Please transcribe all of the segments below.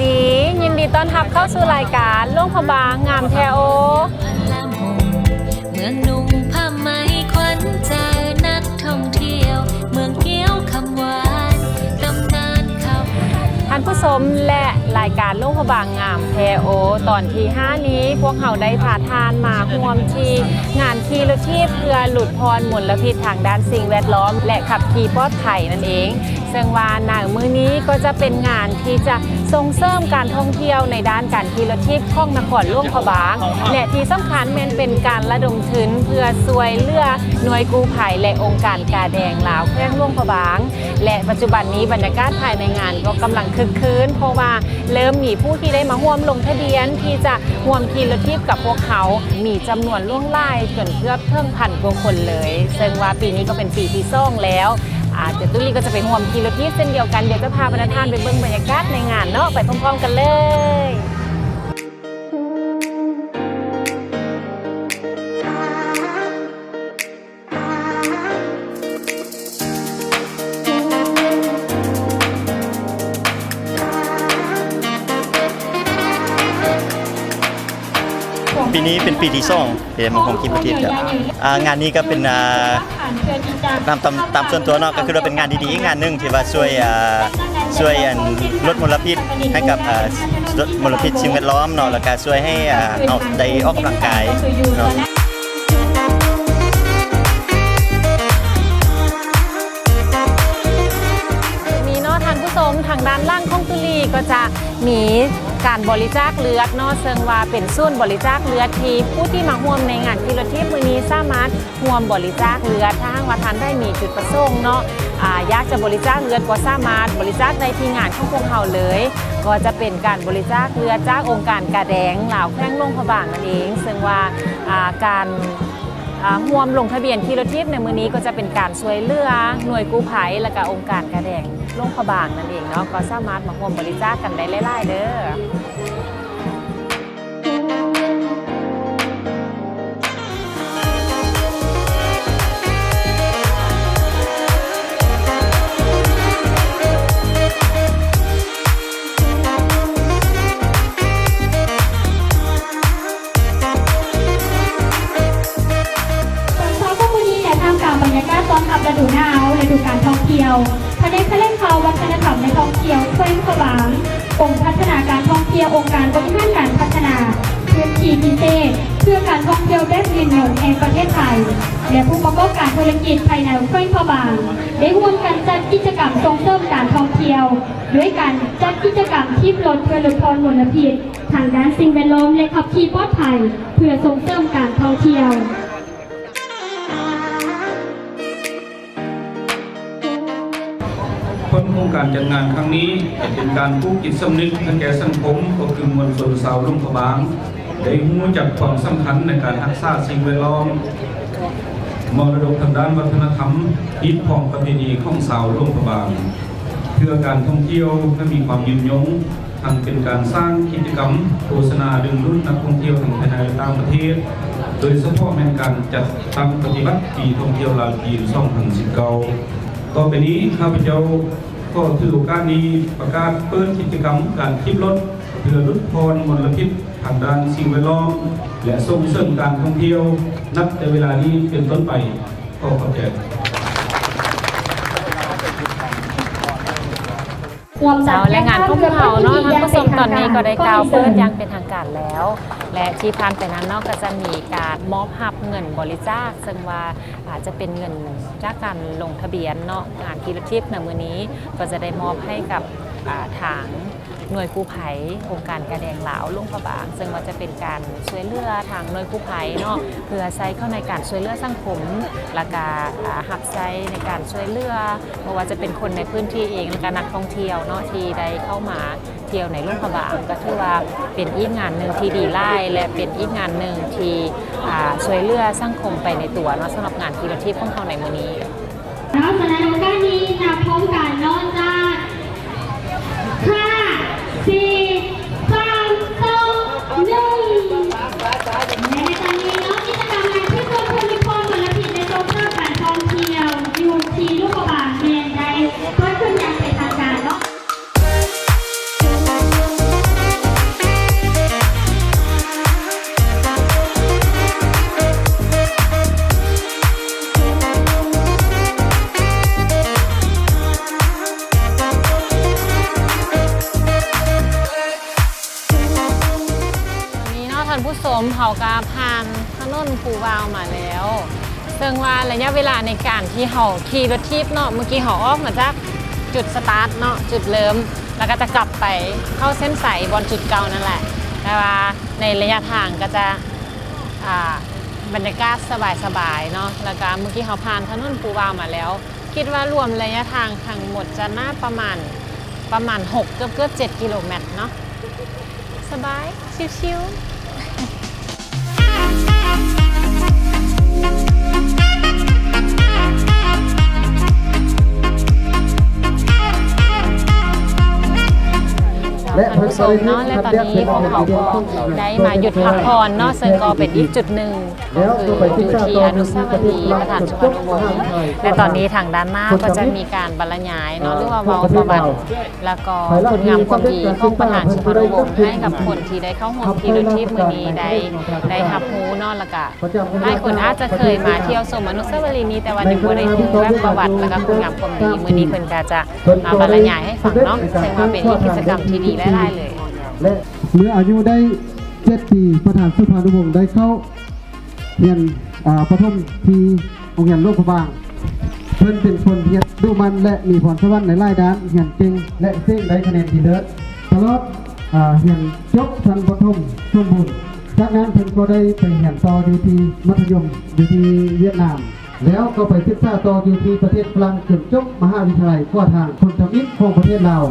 ດີ ຍິນດີຕ້ອນຮັບເຂົ້າສູ່ລາຍການຫຼວງພະບາງງາມແທ້ໂອ. ເມືອງນຸ່ງຜ້າໄໝຂວັນໃຈນັກທ່ອງທ່ຽວ ເມືອງກ້ຽວຄຳຫວານ ຕຳນານຄຳ. ທ່ານຜູ້ຊົມ ແລະ ລາຍການຫຼວງພະບາງງາມແທ້ໂອ ຕອນທີຫ້ານີ້ ພວກເຮົາໄດ້ພາທ່ານມາຮ່ວມທີ່ງານຂີ່ລົດຖີບ ເພື່ອຫຼຸດຜ່ອນມົນລະພິດທາງດ້ານສິ່ງແວດລ້ອມ ແລະ ຂັບຂີ່ປອດໄພນັ້ນເອງ. ເຊິ່ງວ່າໃນມື້ນີ້ກໍຈະເປັນງານທີ່ຈະສົ່ງເສີມການທ່ອງທ່ຽວໃນດ້ານການຂີ່ລົດຖີບຂອງນະຄອນຫຼວງພະບາງ ແລະ ທີ່ສຳຄັນແມ່ນເປັນການລະດົມທຶນເພື່ອຊ່ວຍເຫຼືອໜ່ວຍກູ້ໄພ ແລະ ອົງການກາແດງລາວແຂວງຫຼວງພະບາງ ແລະ ປັດຈຸບັນນີ້ບັນຍາກາດພາຍໃນງານກໍກຳລັງຄຶກຄື້ນ ເພາະວ່າເລີ່ມມີຜູ້ທີ່ໄດ້ມາຮ່ວມລົງທະບຽນທີ່ຈະຮ່ວມຂີ່ລົດຖີບກັບພວກເຮົາ ມີຈຳນວນຫຼວງຫຼາຍຈົນເກືອບເຖິງພັນກວ່າຄົນເລີຍ ເຊິ່ງວ່າປີນີ້ກໍເປັນປີທີສອງແລ້ວ. ອາ ດຽວຕຸລີກໍຈະໄປຮ່ວມຂີ່ລົດຖີບເຊັ່ນດຽວກັນ ດຽວຈະພາບັນດາທ່ານໄປເບິ່ງບັນຍາກາດໃນງານເນາະ ໄປພ້ອມໆກັນເລີຍ. ປີນີ້ເປັນປີທີສອງ ທີ່ໄດ້ມາຮ່ວມກິນປະທີບກັນ. ອ່າ ງານນີ້ກໍເປັນ ອ່າ ຕາມ ຕາມ ຕາມສ່ວນຕົວເນາະ ກໍຄືວ່າເປັນງານດີໆ ງານໜຶ່ງທີ່ວ່າຊ່ວຍ ອ່າ ຊ່ວຍ ອັນ ລົດມົນລະພິດໃຫ້ກັບ ອ່າ ລົດມົນລະພິດສິ່ງແວດລ້ອມເນາະ ແລ້ວກໍຊ່ວຍໃຫ້ ອ່າ ເຮົາໄດ້ອອກກຳລັງກາຍເນາະ. ນີ້ເນາະທ່ານຜູ້ຊົມ ທາງດ້ານຫຼັງຂອງຕຸລີກໍຈະມີການບໍລິຈາກເລືອດເນາະ ເຊິ່ງວ່າເປັນສູນບໍລິຈາກເລືອດທີ່ຜູ້ທີ່ມາຮ່ວມໃນງານຂີ່ລົດຖີບມື້ນີ້ສາມາດຮ່ວມບໍລິຈາກເລືອດ. ຖ້າຫາກວ່າທ່ານໃດມີຈຸດປະສົງເນາະ ອາ ຢາກຈະບໍລິຈາກເລືອດ ກໍສາມາດບໍລິຈາກໄດ້ທີ່ງານຂອງພວກເຮົາເລີຍ ກໍຈະເປັນການບໍລິຈາກເລືອດຈາກອົງການກາແດງລາວແຂວງຫຼວງພະບາງນັ້ນເອງ. ເຊິ່ງວ່າ ອາ ການ ອາ ຮ່ວມລົງທະບຽນຂີ່ລົດຖີບໃນມື້ນີ້ ກໍຈະເປັນການຊ່ວຍເຫຼືອໜ່ວຍກູ້ໄພ ແລະ ກະອົງການກາແດງຫຼວງພະບາງນັ້ນເອງເນາະ ກໍສາມາດມາຮ່ວມບໍລິຈາກກັນໄດ້ຫຼາຍໆເດີ້. ຕອນເຊົ້າຂອງມື້ນີ້ ແລະ ທ່າມກາງບັນຍາກາດຕ້ອນຮັບລະດູໜາວ ລະດູການທ່ອງທ່ຽວ, ພະແນກຖະແຫຼງຂ່າວ ວັດທະນະທຳ ແລະ ທ່ອງທ່ຽວແຂວງພະບາງ, ກົມພັດທະນາການທ່ອງທ່ຽວ ອົງການບໍລິຫານການພັດທະນາພື້ນທີ່ພິເສດເພື່ອການທ່ອງທ່ຽວແບບຍືນຍົງແຫ່ງປະເທດໄທ ແລະ ຜູ້ປະກອບການທຸລະກິດພາຍໃນແຂວງພະບາງ ໄດ້ຮ່ວມກັນຈັດກິດຈະກຳສົ່ງເສີມການທ່ອງທ່ຽວ ດ້ວຍການຈັດກິດຈະກຳຖີບລົດເພື່ອຫຼຸດຜ່ອນມົນລະພິດ ທາງດ້ານສິ່ງແວດລ້ອມ ແລະ ຂັບຂີ່ປອດໄພ ເພື່ອສົ່ງເສີມການທ່ອງທ່ຽວ. ຜົນຂອງການຈັດງານຄັ້ງນີ້ ຈະເປັນການປູກຈິດສຳນຶກໃຫ້ແກ່ສັງຄົມ ກໍຄືມວນຊົນຊາວຫຼວງພະບາງ ໄດ້ຮູ້ຈັກຄວາມສຳຄັນໃນການຮັກສາສິ່ງແວດລ້ອມ, ມໍລະດົກທາງດ້ານວັດທະນະທຳ, ຮີດຄອງປະເພນີຂອງຊາວຫຼວງພະບາງ ເພື່ອການທ່ອງທ່ຽວໃຫ້ມີຄວາມຍືນຍົງ, ທັງເປັນການສ້າງກິດຈະກຳໂຄສະນາດຶງດູດນັກທ່ອງທ່ຽວທັງພາຍໃນ ແລະ ຕ່າງປະເທດ, ໂດຍສະເພາະແມ່ນການຈັດຕັ້ງປະຕິບັດປີທ່ອງທ່ຽວລາວ-ຈີນ ສອງພັນສິບເກົ້າ. ຕໍ່ໄປນີ້ ຂ້າພະເຈົ້າ ຂໍຖືໂອກາດນີ້ປະກາດເປີດກິດຈະກຳການຖີບລົດ ເພື່ອຫຼຸດຜ່ອນມົນລະພິດທາງດ້ານສິ່ງແວດລ້ອມ ແລະ ສົ່ງເສີມການທ່ອງທ່ຽວ ນັບແຕ່ເວລານີ້ເປັນຕົ້ນໄປ. ຂໍຂອບໃຈ. ເຈົ້າ ແລະ ງານຂອງພວກເຮົາເນາະ ທ່ານຜູ້ຊົມ ຕອນນີ້ກໍໄດ້ກ່າວເປີດຢ່າງເປັນທາງການແລ້ວ ແລະ ທີ່ຜ່ານໄປນັ້ນເນາະ ກໍຈະມີການມອບຮັບເງິນບໍລິຈາກ ເຊິ່ງວ່າ ອາດຈະເປັນເງິນຈາກການລົງທະບຽນເນາະ ງານຂີ່ລົດຖີບໃນມື້ນີ້ ກໍຈະໄດ້ມອບໃຫ້ກັບ ອາ ທາງໜ່ວຍກູ້ໄພ ອົງການກາແດງລາວຫຼວງພະບາງ ເຊິ່ງວ່າຈະເປັນການຊ່ວຍເຫຼືອທາງໜ່ວຍກູ້ໄພເນາະ ເພື່ອໃຊ້ເຂົ້າໃນການຊ່ວຍເຫຼືອສັງຄົມ ແລ້ວກະ ອາ ຮັບໃຊ້ໃນການຊ່ວຍເຫຼືອ ບໍ່ວ່າຈະເປັນຄົນໃນພື້ນທີ່ເອງ ແລ້ວກະນັກທ່ອງທ່ຽວເນາະ ທີ່ໄດ້ເຂົ້າມາ ທ່ຽວໃນຫຼວງພະບາງ ກໍຖືວ່າເປັນອີກງານໜຶ່ງທີ່ດີຫຼາຍ ແລະ ເປັນອີກງານໜຶ່ງທີ່ ອາ ຊ່ວຍເຫຼືອສັງຄົມໄປໃນຕົວເນາະ ສຳລັບງານຂີ່ລົດຖີບຂອງເຮົາໃນມື້ນີ້. ເນາະ ສະນັ້ນໂອກາດນີ້ນັບພ້ອມກັນເນາະ ຈາກ ຫ້າ ສີ່ ສາມ ສອງ ໜຶ່ງ ແລະ ໃນຕອນນີ້ເນາະ ກິດຈະກຳງານຄືນຕົວເພື່ອຫຼຸດຜ່ອນມົນລະພິດ ແລະ ສົ່ງເສີມການທ່ອງທ່ຽວຢູ່ທີ່ຫຼວງພະບາງ ແມ່ນໄດ້ເປີດຂຶ້ນຢ່າງເປັນທາງການເນາະ. ເຮົາກໍຜ່ານຖະໜົນພູວາວມາແລ້ວ ເຊິ່ງວ່າໄລຍະເວລາໃນການທີ່ເຮົາຂີ່ລົດຖີບເນາະ ເມື່ອກີ້ເຮົາອອກມາຈາກຈຸດສະຕາດເນາະ ຈຸດເລີ່ມ ແລ້ວກໍຈະກັບໄປເຂົ້າເສັ້ນໄຊບ່ອນຈຸດເກົ່ານັ້ນແຫຼະ ແຕ່ວ່າໃນໄລຍະທາງກໍຈະ ອ່າ ບັນຍາກາດສະບາຍໆເນາະ ແລ້ວກໍເມື່ອກີ້ເຮົາຜ່ານຖະໜົນພູວາວມາແລ້ວ ຄິດວ່າລວມໄລຍະທາງທັງໝົດຈະໜ້າປະມານ ປະມານຫົກ ເກືອບໆເຈັດກິໂລແມັດເນາະ ສະບາຍ ຊິວໆ. ທ່ານຜູ້ຊົມເນາະ ແລະຕອນນີ້ພວກເຮົາກໍໄດ້ມາຢຸດພັກຜ່ອນເນາະ ເຊິ່ງກໍເປັນອີກຈຸດໜຶ່ງ ກໍຄືຢູ່ທີ່ອະນຸສາວະລີປະທານສຸພານຸວົງ ແລະຕອນນີ້ທາງດ້ານໜ້າກໍຈະມີການບັນລະຍາຍເນາະ ຫຼືວ່າເວົ້າປະຫວັດ ແລ້ວກໍຄຸນງາມຄວາມດີຂອງປະທານສຸພານຸວົງ ໃຫ້ກັບຄົນທີ່ໄດ້ເຂົ້າຮ່ວມພິທີໃນມື້ນີ້ໄດ້ ໄດ້ຮັບຮູ້ເນາະ ແລ້ວກະຫຼາຍຄົນອາດຈະເຄີຍມາທ່ຽວຊົມອະນຸສາວະລີນີ້ ແຕ່ວ່າຍັງບໍ່ໄດ້ຮູ້ແບບປະຫວັດ ແລ້ວກະຄຸນງາມຄວາມດີ ມື້ນີ້ເພິ່ນກະຈະມາບັນລະຍາຍໃຫ້ຟັງເນາະ ເຊິ່ງວ່າເປັນອີກກິດຈະກຳທີ່ດີຫຼາຍໆເລີຍ. ເມື່ອອາຍຸໄດ້ເຈັດປີ ປະທານສຸພານຸວົງໄດ້ເຂົ້າ ຮຽນ ອາ ປະຖົມທີ່ໂຮງຮຽນຫຼວງພະບາງ. ເພິ່ນເປັນຄົນຮຽນດຸໝັ່ນ ແລະ ມີພອນສະຫວັນໃນຫຼາຍດ້ານ, ຮຽນເກັ່ງ ແລະ ເສັງໄດ້ຄະແນນດີເລີດຕະຫຼອດ, ອາ ຮຽນຈົບຊັ້ນປະຖົມສົມບູນ. ຈາກນັ້ນເພິ່ນກໍໄດ້ໄປຮຽນຕໍ່ຢູ່ທີ່ມັດທະຍົມຢູ່ທີ່ຫວຽດນາມ. ແລ້ວກໍໄປສຶກສາຕໍ່ຢູ່ທີ່ປະເທດຝຣັ່ງ ຈົນຈົບມະຫາວິທະຍາໄລຂົວທາງຜົນທຳອິດຂອງປະເທດລາວ.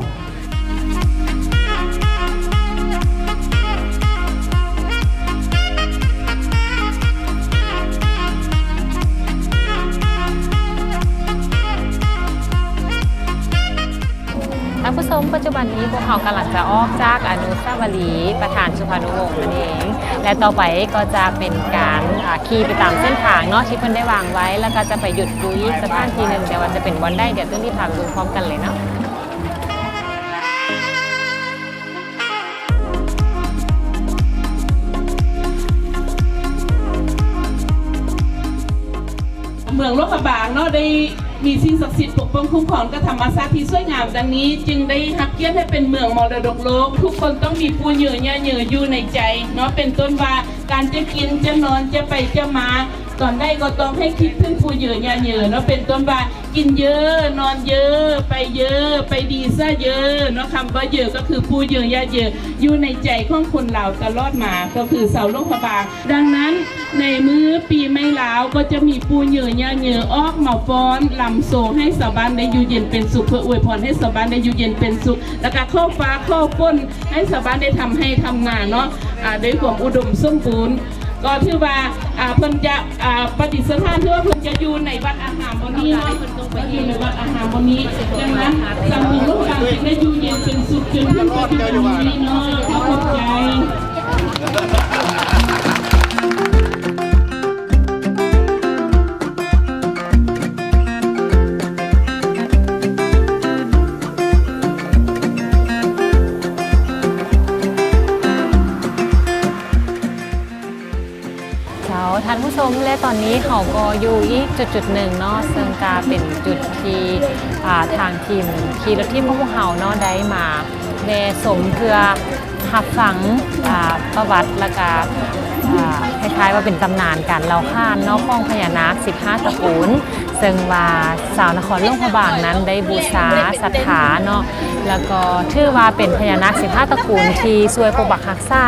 ທ່ານຜູ້ຊົມ, ປັດຈຸບັນນີ້ພວກເຮົາກຳລັງຈະອອກຈາກອະນຸສາວະລີປະທານສຸພານຸວົງນັ້ນເອງ ແລະ ຕໍ່ໄປກໍຈະເປັນການ ອາ ຂີ່ໄປຕາມເສັ້ນທາງເນາະ ທີ່ເພິ່ນໄດ້ວາງໄວ້ ແລ້ວກໍຈະໄປຢຸດຢູ່ອີກສະຖານທີ່ໜຶ່ງ ແຕ່ວ່າຈະເປັນບ່ອນໃດ ດຽວເຮົາໄປເບິ່ງພ້ອມກັນເລີຍເນາະ. ເມືອງຫຼວງພະບາງເນາະ ໄດ້ມີສິ່ງສັກສິດປົກປ້ອງຄຸ້ມຄອງ ແລະ ທຳມະຊາດທີ່ສວຍງາມດັ່ງນີ້ ຈຶ່ງໄດ້ຮັບກຽດໃຫ້ເປັນເມືອງມໍລະດົກໂລກ. ທຸກຄົນຕ້ອງມີປູ່ເຍີຍ່າເຍີຢູ່ໃນໃຈເນາະ ເປັນຕົ້ນວ່າ ການຈະກິນ ຈະນອນ ຈະໄປ ຈະມາ ຕອນໃດກໍຕ້ອງໃຫ້ຄິດເຖິງປູ່ເຍີຍ່າເຍີເນາະ ເປັນຕົ້ນວ່າ ກິນເຍີ ນອນເຍີ ໄປເຍີ ໄປດີຊະເຍີເນາະ. ຄຳວ່າເຍີກໍຄືປູ່ເຍີຍ່າເຍີ ຢູ່ໃນໃຈຂອງຄົນລາວຕະຫຼອດມາ ກໍຄືຊາວຫຼວງພະບາງ. ດັ່ງນັ້ນ ໃນມື້ປີໃໝ່ລາວກໍຈະມີປູ່ເຍີຍ່າເຍີອອກມາຟ້ອນລຳໂຊໃຫ້ຊາວບ້ານໄດ້ຢູ່ເຢັນເປັນສຸກ ເພື່ອອວຍພອນໃຫ້ຊາວບ້ານໄດ້ຢູ່ເຢັນເປັນສຸກ ແລ້ວກະຂໍຟ້າຂໍຝົນໃຫ້ຊາວບ້ານໄດ້ທຳໄຮ່ທຳນາເນາະ ອາ ດ້ວຍຄວາມອຸດົມສົມບູນ. ກໍຖືວ່າ ອາ ເພິ່ນຈະ ອາ ປະດິດສະຖານ ຖືວ່າເພິ່ນຈະຢູ່ໃນວັດອາຮາມບ່ອນນີ້ເນາະ ເພິ່ນຈະຢູ່ໃນວັດອາຮາມບ່ອນນີ້. ດັ່ງນັ້ນ ຊາວເມືອງຫຼວງພະບາງຈຶ່ງໄດ້ຢູ່ເຢັນເປັນສຸກ ຈົນເພິ່ນຈະຢູ່ບ່ອນນີ້ເນາະ. ຂໍຂອບໃຈ. ເຈົ້າ ທ່ານຜູ້ຊົມ ແລະ ຕອນນີ້ເຮົາກໍຢູ່ອີກຈຸດໆໜຶ່ງເນາະ ເຊິ່ງກະເປັນຈຸດທີ່ ອາ ທາງທີມຂີ່ລົດຖີບຂອງພວກເຮົາເນາະ ໄດ້ມາແວ່ຊົມເພື່ອຮັບຟັງ ອາ ປະຫວັດ ແລ້ວກະ ອາ ຄ້າຍໆວ່າເປັນຕຳນານການເລົ່າຂານເນາະ ຂອງພະຍານາກສິບຫ້າຕະກູນ ເຊິ່ງວ່າຊາວນະຄອນຫຼວງພະບາງນັ້ນໄດ້ບູຊາສັດທາເນາະ ແລ້ວກໍຖືວ່າເປັນພະຍານາກສິບຫ້າຕະກູນທີ່ຊ່ວຍປົກປັກຮັກສາ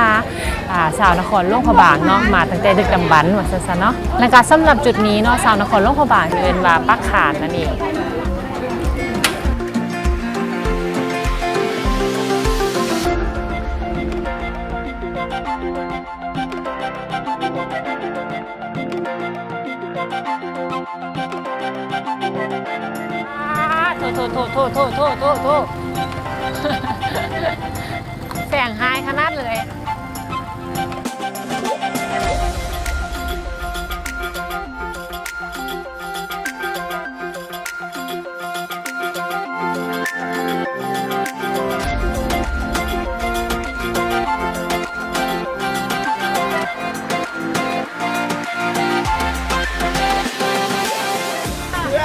ອາ ຊາວນະຄອນຫຼວງພະບາງເນາະ ມາຕັ້ງແຕ່ດຶກດຳບັນວ່າຊັ້ນຊະເນາະ. ແລ້ວກະສຳລັບຈຸດນີ້ເນາະ ຊາວນະຄອນຫຼວງພະບາງເອີ້ນວ່າປາກຄານນັ້ນເອງ. ໂທ້ໆໆໆໆ ແສງຮ້າຍຂະໜາດເລີຍ.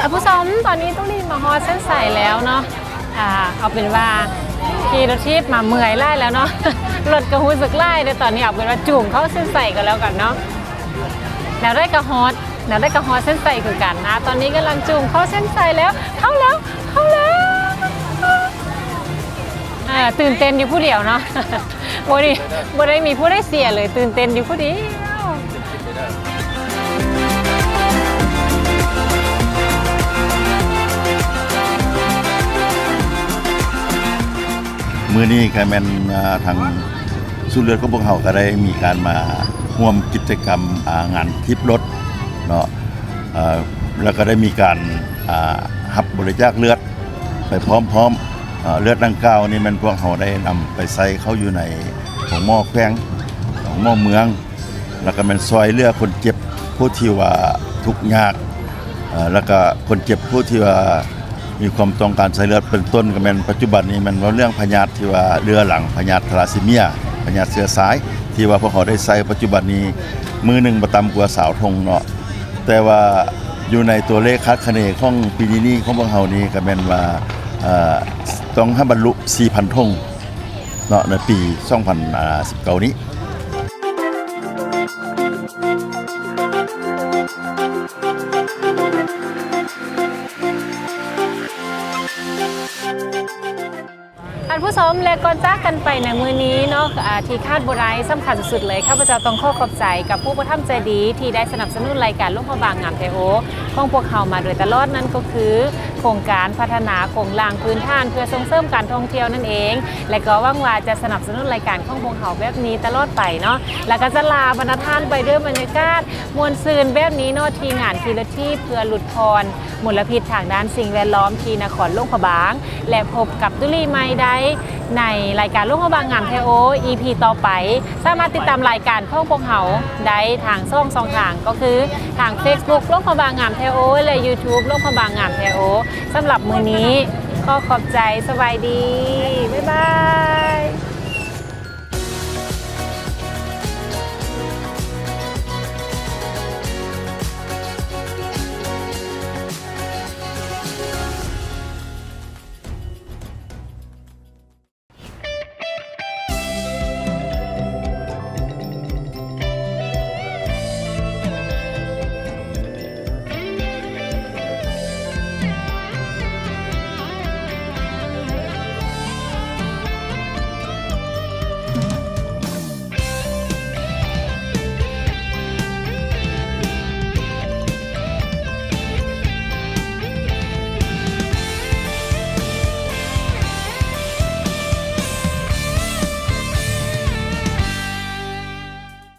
ທ່ານຜູ້ຊົມ ຕອນນີ້ຕຸລີມາຮອດເສັ້ນໄຊແລ້ວເນາະ. ອາ ເອົາເປັນວ່າ ຂີ່ລົດຖີບມາເມື່ອຍຫຼາຍແລ້ວເນາະ ລົດກໍຮູ້ສຶກຫຼາຍເດ້. ຕອນນີ້ເອົາເປັນວ່າຈູງເຂົ້າເສັ້ນໄຊກໍແລ້ວກັນເນາະ. ແນວໃດກໍຮອດ ແນວໃດກໍຮອດເສັ້ນໄຊຄືກັນ. ອ່າ ຕອນນີ້ກຳລັງຈູງເຂົ້າເສັ້ນໄຊແລ້ວ. ເຂົ້າແລ້ວ ເຂົ້າແລ້ວ. ເອີ ຕື່ນເຕັ້ນຢູ່ຜູ້ດຽວເນາະ ບໍ່ໄດ້ ບໍ່ໄດ້ມີຜູ້ໃດເຊຍເລີຍ ຕື່ນເຕັ້ນຢູ່ຜູ້ດຽວ. ມື້ນີ້ກໍແມ່ນ ອ່າ ທາງສູນເລືອດຂອງພວກເຮົາກໍໄດ້ມີການມາຮ່ວມກິດຈະກຳ ອ່າ ງານຖີບລົດເນາະ ເອີ ແລ້ວກໍໄດ້ມີການ ອ່າ ຮັບບໍລິຈາກເລືອດໄປພ້ອມໆ. ເອີ ເລືອດດັ່ງກ່າວນີ້ແມ່ນພວກເຮົາໄດ້ນຳໄປໃສ່ເຂົ້າຢູ່ໃນໂຮງໝໍແຂວງ ໂຮງໝໍເມືອງ ແລ້ວກໍແມ່ນຊ່ອຍເຫຼືອຄົນເຈັບຜູ້ທີ່ວ່າທຸກຍາກ ເອີ ແລ້ວກໍຄົນເຈັບຜູ້ທີ່ວ່າມີຄວາມຕ້ອງການໃຊ້ເລືອດ ເປັນຕົ້ນກໍແມ່ນປັດຈຸບັນນີ້ແມ່ນເວົ້າເລື່ອງພະຍາດທີ່ວ່າເຫຼືອຫຼັງ ພະຍາດທາລາຊີເມຍ ພະຍາດເຊື້ອຊາຍ ທີ່ວ່າພວກເຮົາໄດ້ໃຊ້ປັດຈຸບັນນີ້ ມື້ໜຶ່ງບໍ່ຕ່ຳກວ່າຊາວຖົງເນາະ. ແຕ່ວ່າຢູ່ໃນຕົວເລກຄາດຄະເນຂອງປີນີ້ຂອງພວກເຮົານີ້ກໍແມ່ນວ່າ ເອີ ຕ້ອງໃຫ້ບັນລຸສີ່ພັນຖົງ ເນາະ ໃນປີສອງພັນສິບເກົ້ານີ້. ທ່ານຜູ້ຊົມ ແລະ ກ່ອນຈາກກັນໄປໃນມື້ນີ້ເນາະ ອາ ທີ່ຂາດບໍ່ໄດ້ ສຳຄັນສຸດໆເລີຍ ຂ້າພະເຈົ້າຕ້ອງຂໍຂອບໃຈກັບຜູ້ອຸປະຖຳໃຈດີ ທີ່ໄດ້ສະໜັບສະໜູນລາຍການຫຼວງພະບາງງາມແທ້ໂອ ຂອງພວກເຮົາມາໂດຍຕະຫຼອດ ນັ້ນກໍຄື ໂຄງການພັດທະນາໂຄງລ່າງພື້ນຖານເພື່ອສົ່ງເສີມການທ່ອງທ່ຽວນັ້ນເອງ ແລະ ກໍຫວັງວ່າຈະສະໜັບສະໜູນລາຍການຂອງພວກເຮົາແບບນີ້ຕະຫຼອດໄປເນາະ ແລ້ວກໍຈະລາບັນດາທ່ານໄປດ້ວຍບັນຍາກາດມ່ວນຊື່ນແບບນີ້ເນາະ ທີ່ງານຂີ່ລົດຖີບເພື່ອຫຼຸດຜ່ອນມົນລະພິດທາງດ້ານສິ່ງແວດລ້ອມທີ່ນະຄອນຫຼວງພະບາງ ແລະ ພົບກັບຕຸລີໃໝ່ໄດ້ໃນລາຍການຫຼວງພະບາງງາມແທ້ໂອ ອີພີຕໍ່ໄປ. ສາມາດຕິດຕາມລາຍການຂອງພວກເຮົາໄດ້ທາງສອງຊ່ອງທາງ ກໍຄືທາງເຟສບຸກ ຫຼວງພະບາງງາມແທ້ໂອ ແລະ ຢູທູບ ຫຼວງພະບາງງາມແທ້ໂອ. ສຳລັບມື້ນີ້ ຂໍຂອບໃຈ, ສະບາຍດີ, ບາຍບາຍ.